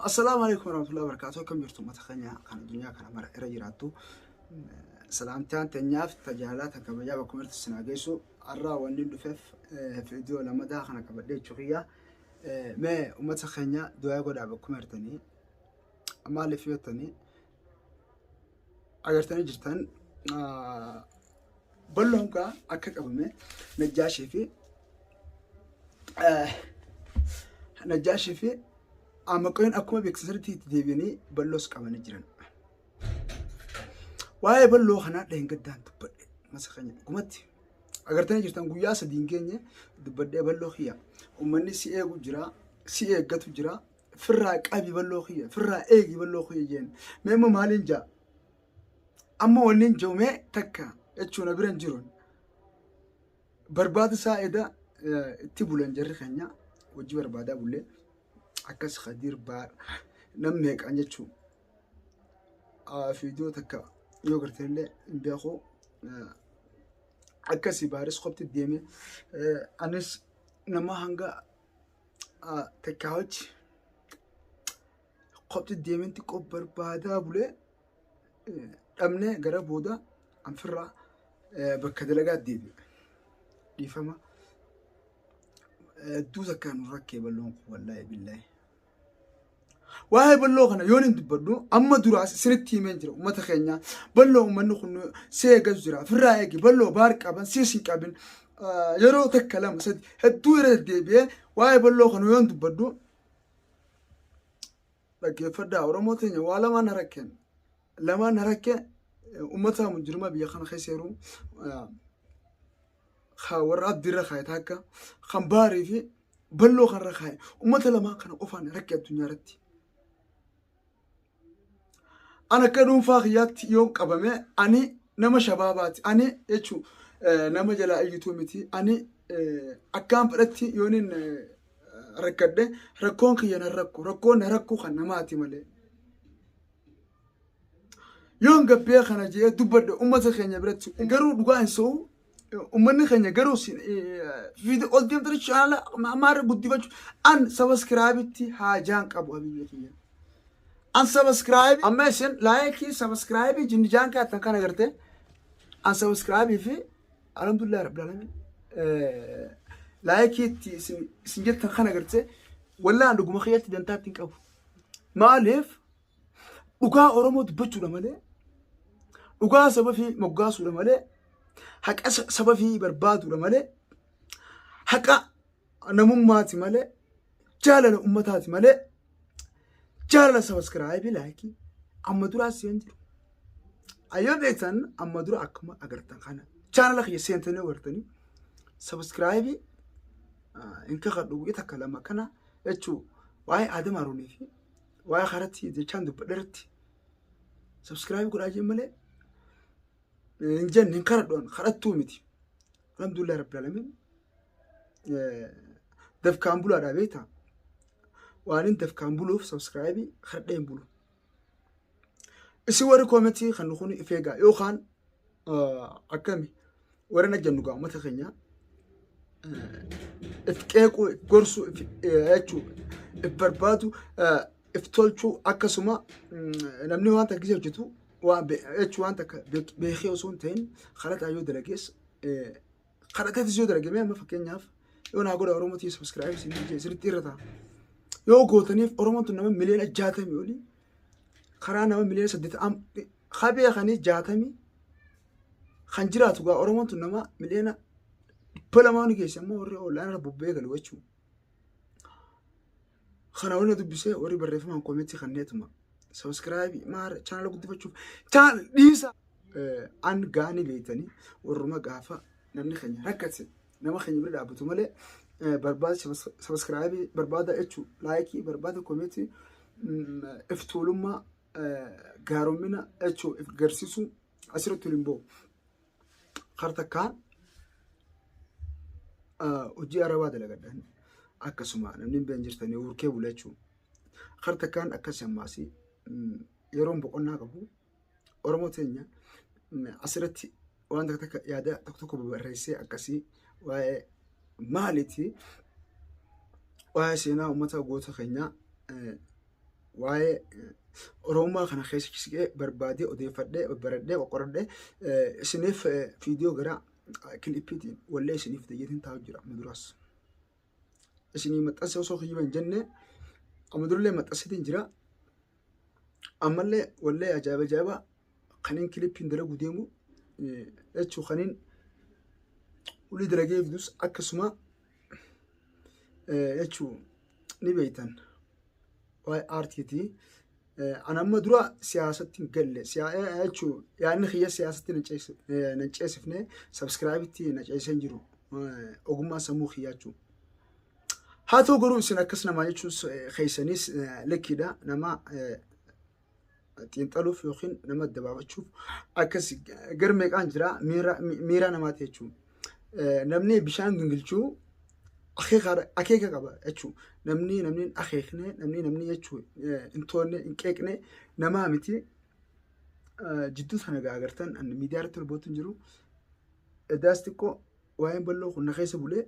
Assalaamu alaikum warahmatullahi wabarakatuh. Akkam jirtu uummata keenya kan addunyaa kana mara irra jiraattu. Salaamtaan teenyaaf tajaajilaa tan kabajaa bakkuma jirtu isin haa geessu. Har'a wanni dhufeef viidiyoo lamadaa kana qabadhee jechuu kiyya. Mee uummata keenya du'aa godhaa bakkuma jirtanii. Maaliif yoo jettanii agartanii jirtan balloon kaa akka qabame Najjaashii fi Najjaashii fi Amaqoon akkuma beeksisanitti itti deebi'anii balloos qabanii jiran. Waa'ee balloo kanaa dheengaddaan dubbadhe masa keenya dhugumatti agartanii jirtan guyyaa sadiin geenye dubbadhee balloo kiyya uummanni si eegu jira si eeggatu jira firraa qabi balloo kiyya firraa eegi balloo kiyya jeen mee immoo maaliin jaa amma wanni hin jiru mee takka jechuun na bira hin jiru barbaada isaa eda itti bulan jarri keenya hojii barbaadaa bullee akkas Khadiir Baar nam meeqaan jechuu fiidiyoo takka yoo gartee illee hin beeku akkasii baaris qofti deeme anis nama hanga takkaa hojii qofti deemeen xiqqoo barbaadaa bulee dhabnee gara booda anfirraa bakka dalagaa deebi'e. Dhiifama. Hedduu takkaan nu rakkee balloon kun wallaahi billaahi. Waa'ee balloo kana yoon hin dubbadhu amma duraas isinitti himeen jira uummata keenya balloo uummanni kun si eegatu jira firraa eegi balloo baar qaban siis hin qabin yeroo takka lama sadi hedduu irra deddeebi'ee waa'ee balloo kana yoon dubbadhu dhaggeeffadhaa Oromoo teenya waa lamaan na rakkeen lamaan na rakkee uummata mujrima biyya kana keessa jiru warra abdiirra kaaye takka kan baarii fi balloo kanarra kaaye uummata lamaan kana qofaan rakkee addunyaa irratti. An akka dhuunfaa kiyyaatti yoon qabame ani nama shabaabaati ani jechuun nama jalaa iyyituu miti ani akkaan fedhatti yoonin rakkadhe rakkoon kiyya nan rakku rakkoon na rakku kan namaati malee. Yoon gabbee kana jedhee dubbadhe uummata keenya biratti garuu dhugaa hin so'u uummanni keenya garuu fiide ol deemtanii chaanala maara guddifachuu an sabaskiraabitti haajaan qabu abiyya kiyya. An sabaskiraabii amma isin laayikii sabaskiraabii jinnijaan kaattan kana gartee an sabaskiraabii fi alhamdulillah rabbil alamin laayikii itti isin jettan kana gartee wallaan dhuguma kiyyatti dantaatti hin qabu. Maaliif dhugaa Oromoo dubbachuudha malee dhugaa saba fi moggaasuudha malee haqa saba fi barbaaduudha malee haqa namummaati malee jaalala ummataati malee jaalala sabaskiraayibii laayikii amma duraa seen jiru. Ayyoo beektan amma dura akkuma agartan kana chaanala kiyya seentanii agartanii sabaskiraayibii hin kakadhu guyyaa takka lama kana jechuu waa'ee Aadam Haruunii fi waa'ee karatti jechaan dubbadhe irratti subscribe godhaa jeen malee hin jenne hin kadhadhu an kadhattuu miti. Alhamdulillah rabbil alamin dafkaan bulaadhaa beektaa waan hin dafkaan buluuf subscribe kadhadhee hin bulu. Isin warri koomentii kan kun if eegaa yookaan akkami warri na jennu gaa uummata keenya if qeequu if gorsuu if jechuu if barbaadu if tolchuu akkasuma namni waan takka hojjetu waan jechuu waan takka beekee osoo hin ta'in kadhataa yoo dalagees kadhateetis yoo dalage mee amma fakkeenyaaf yoo naa godha Oromoo tiya subscribe isin jee isinitti irra ta'a. Yoo gootaniif Oromoon tun nama miliyoona 60 olii karaa nama miliyoona 8 ka beekanii 60 kan jiraatu gaa Oromoon tun nama miliyoona 200 ni geesse ammoo warri ollaanarra bobba'ee galu jechuudha. Kana warri na dubbisee warri barreeffamaan koomentii kanneetuma. Sabiskiraayibii maara chaanala guddifachuuf chaanala dhiisa. An gaanii beektanii warruma gaafa namni keenya rakkate nama keenya bira dhaabbatu malee barbaada sabiskiraayibii barbaada jechuu laayikii barbaada koomentii if tuulummaa gaaromina jechuu if garsiisuu asirratti waliin ba'u. Kar takkaan hojii arabaa dalagadhan akkasuma namni hin beekne jirtanii hurkee bula jechuudha. Kar takkaan akkas ammaasii yeroon boqonnaa qabu Oromoo teenya asirratti waan takka takka yaada tokko tokko barreessee akkasii waa'ee maaliiti waa'ee seenaa uummata goota keenyaa. Waa'ee Oromummaa kana keessa siqee barbaadee odeeffadhee baradhee qoqqoradhee isiniif viidiyoo gara kilippiitiin wallee isiniif dayyatiin taa'u jira amma duraas. Isinii maxxansa osoo kiyyiba hin jenne amma durallee maxxansitiin jira. Ammallee wallee ajaa'iba ajaa'iba kaniin kilippiin dalagu deemu jechuu kaniin ulii dalagee fidus akkasuma jechuu ni beektan waa'ee aartiiti. Ani amma dura siyaasatti hin galle jechuu yaadni kiyya siyaasatti nan ceesifne sabskraayibitti na ceesisee hin jiru ogummaa sammuu kiyyaa jechuudha. Haa ta'u garuu isin akkas namaa jechuun keessanis likkiidha nama xiinxaluuf yookiin nama adda baafachuuf akkas gar meeqaan jira miira namaati jechuudha. Namni bishaan gingilchuu akeeka qaba jechuudha. Namni namni hin akeekne namni namni jechuudha hin toonne hin qeeqne namaa miti. Jidduu sana gaa agartan miidiyaa irratti ol bootu hin jiru. Edaas xiqqoo waa'een balloo kun na keessa bulee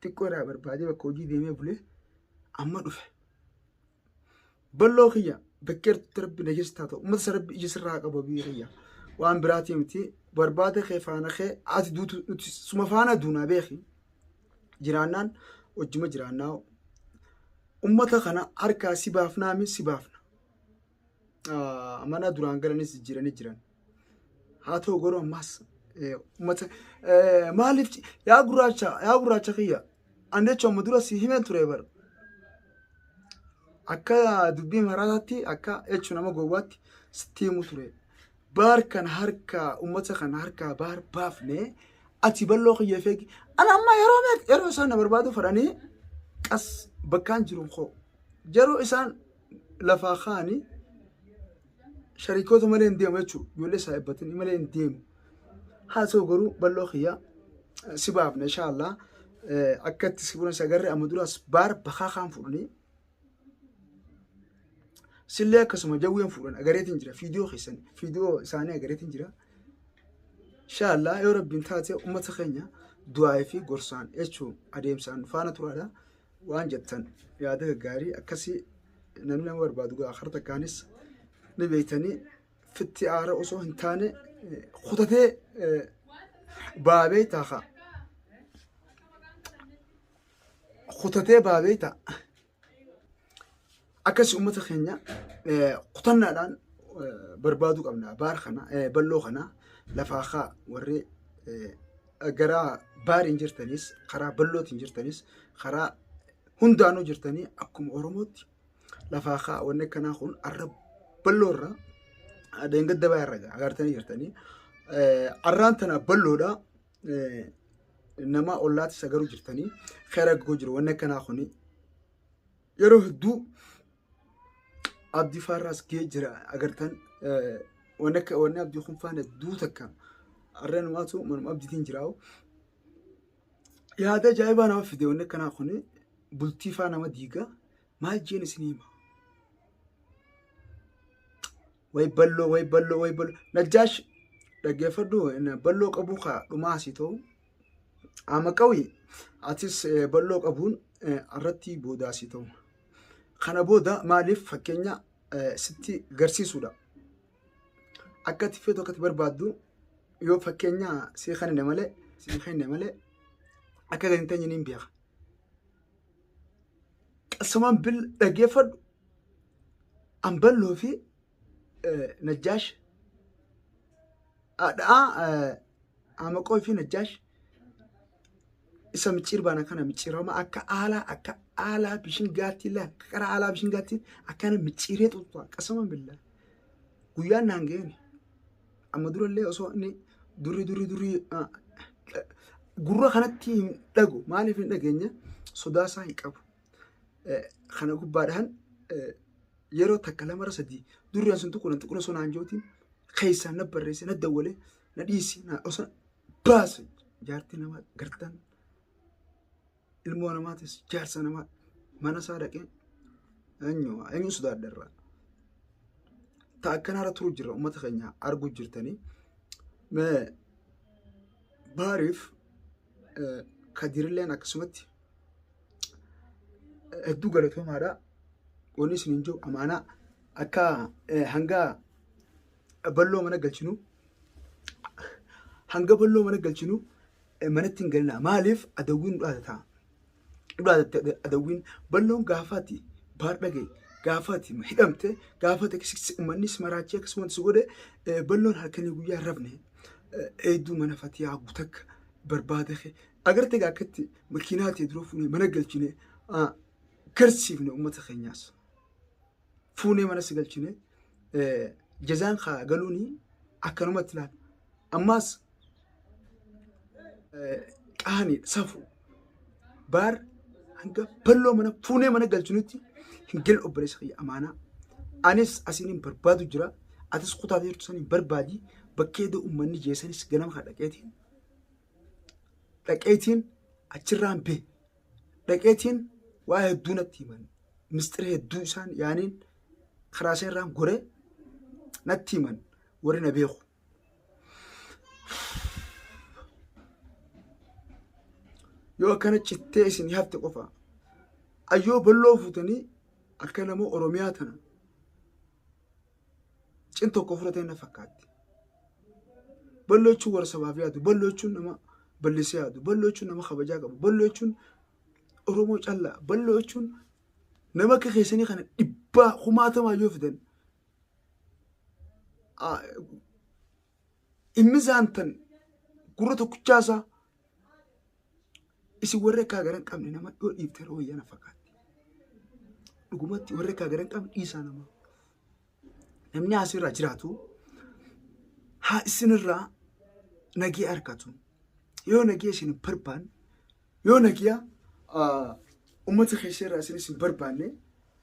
xiqqoo irraa barbaadee bakka hojii deemee bulee amma dhufe. Balloo kiyya bakkeertutti rabbi na keessa taata uummata isa rabbi ija sirraa qaba biyya kiyya waan biraatii miti barbaada kee faana kee ati duutu nuti suma faana duunaa beeki jiraannaan wajjuma jiraannaa uummata kana harkaa si baafnaami si baafna mana duraan galanis jijjiiranii jiran haa ta'u garuu ammaas uummata maaliif yaa gurraacha kiyya an jechuun amma dura si himeen ture bar akka dubbii maraataatti akka jechuun nama gowwaatti sitti himu ture baar kan harka uummata kan harkaa baar baafne ati balloo kiyya feegi ana amma yeroo meeqa yeroo isaan na barbaadu fedhanii qas bakkaan jiru koo yeroo isaan lafaa kaanii sharikoota malee hin deemu jechuudha. Ijoollee saahibbatanii malee hin deemu. Haa ta'u garuu balloo kiyya si baafna inshaallah. Akka itti si bulan si agarre amma duraas baar bakaa kaan fudhanii sillee akkasuma jawween fuudhan agareetiin jira fiidiyoo keessan fiidiyoo isaanii agareetiin jira. Inshaallah yoo rabbiin taate uummata keenya du'aa fi gorsaan jechuun adeemsaan faana turaadha. Waan jettan yaada gaggaarii akkasii namni nama barbaadu gaa kara takkaanis ni beektanii fitti aara osoo hin taane kutatee baabee taaka kutatee baabee ta'a. Akkasii uummata keenya kutannaadhaan barbaaduu qabna baar kana balloo kana lafaa kaa warri gara baariin jirtanis karaa ballootiin jirtanis karaa hundaanuu jirtanii akkuma Oromootti lafaa kaa wanni akkanaa kun arra balloo irraa dheengadda baa irra agartanii jirtanii arraan tana balloodha nama ollaatti sagaruu jirtanii keera gogoo jiru wanni akkanaa kun yeroo hedduu abdii faarraas ga'ee jira agartan wanni akka wanni abdii kun faana hedduu takka arra namaatu manuma abdiitiin jiraa'u. Yaada ajaa'ibaa nama fide wanni akkanaa kun bultii faa nama diiga maal jeen isin hima. Way balloo way balloo way balloo Najjaash dhaggeeffadhu balloo qabuu kaa dhumaa asii ta'u ama qawi atis balloo qabuun irratti booda asii ta'u. Kana booda maaliif fakkeenya sitti garsiisuudha. Akka ati feetu akka ati barbaaddu yoo fakkeenya sii kennine malee sii kenne malee akka gadi hin teenye niin beeka. Qassamaan bil dhaggeeffadhu amballoo fi Najjaash dha'aa Amaqoo fi Najjaash isa micciir baana kana micciirama akka aalaa akka aalaa bishingaatti laal qara aalaa bishingaatti akkana micciiree xuxuxa qasama billaa guyyaan naan ga'een amma durallee osoo inni durri durri durri gurra kanatti hin dhagu maaliif hin dhageenye sodaa isaa hin qabu kana gubbaadhaan yeroo takka lamara sadii durri sun tuqu na tuqu osoo naan jootiin keessaan na barreesse na dawwalee na dhiisi na osoo baase jaartii namaa gartan ilmoo namaatis jaarsa namaa mana isaa dhaqee eenyu eenyu sodaadha irraa. Ta akkanaarra turu jira uummata keenya arguu jirtanii. Mee baariif kadirilleen akkasumatti hedduu galatoomaadha. Wanni isin hin jiru amaanaa akka hanga balloo mana galchinu hanga balloo mana galchinu manatti hin galinaa. Maaliif adawwiin nu dhaadata? Nu dhaadatte adawwiin balloon gaafaati baar dhagaye gaafaati hidhamte gaafaati uummanni si maraachee akkasumas si godhe balloon halkanii guyyaa hin rafne hedduu mana fatiyaa gutakka barbaada kee agarte egaa akkatti makiinaa ta'e dura fuunee mana galchine garsiifne uummata keenyaas fuunee mana si galchine jazaan kaa galuuni akkanumatti laal ammaas qaanii safu baar hanga balloo mana fuunee mana galchinutti hin galu obboleessa kiyya amaanaa anis asiin hin barbaadu jira atis kutaa jirtu san hin barbaadi bakkee uummanni jeessanis ganama kan dhaqeetiin dhaqeetiin achirraan bee dhaqeetiin waa hedduu natti himan mistira hedduu isaan yaaniin karaa isaan irraan goree natti himan warri na beeku. Yoo akkana cittee isin hafte qofa ayyoo balloo fuutanii akka nama Oromiyaa tana cin tokko fudhatee na fakkaatti. Balloo jechuun warra sabaaf yaadu, balloo jechuun nama bal'isee yaadu, balloo jechuun nama kabajaa qabu, balloo jechuun Oromoo callaa, balloo jechuun nama akka keessanii kana dhibbaa kumaatamaa yoo fidan immisaan tan gurra tokkichaasaa isin warra akka gara hin qabne nama yoo dhiifte yeroo wayyaa na fakkaatti. Dhugumatti warra akka gara hin qabne dhiisaa namaa. Namni asirraa jiraatu haa isinirraa nagee argatu. Yoo nagee isin hin barbaanne, yoo nagiyaa uummata keessa irraa isinis hin barbaanne,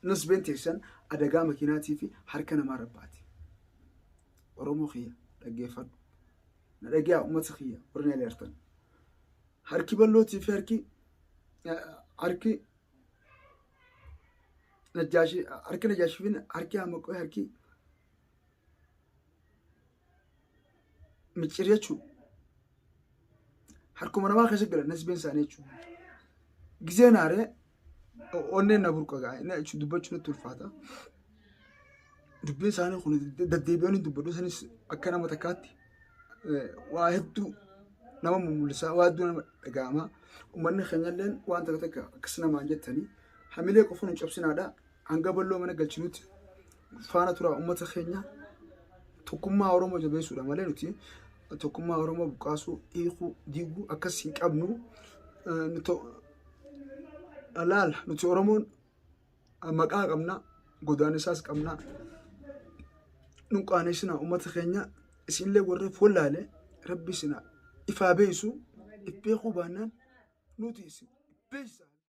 nasbeen teessan adagaa makiinaatii fi harka namaa rabbaati. Oromoo kiyya dhaggeeffadhu. Na dhagiyaa uummata kiyya warri na leertan. Harki ballootii fi harki harki Najjaashii harki Najjaashii fi harki Amaqoo harki micciir jechuudha. Harkuma namaa keessa galan nasbeen isaanii jechuudha. Gizeen aaree onneen na burqa gaa inni jechuun dubbachuun natti ulfaata. Dubbiin isaanii kun deddeebi'anii dubbadhu sanis akka nama takkaatti waa hedduu nama mumul'isaa waa hedduu nama dhaga'ama. Uummanni keenyalleen waan takka takka akkas namaan jettanii hamilee qofa nu cabsinaadha. Hanga balloo mana galchinutti faana tura uummata keenya tokkummaa Oromoo jabeessuudha malee nuti tokkummaa Oromoo buqqaasuu, hiikuu, diiguu akkas hin qabnu. Laal nuti Oromoon maqaa qabna, godaannisaas qabna. Nun qaaneessina uummata keenya isinillee warra wallaale rabbi isin ifaa beeysu if beekuu baannaan nuti isin beeysa.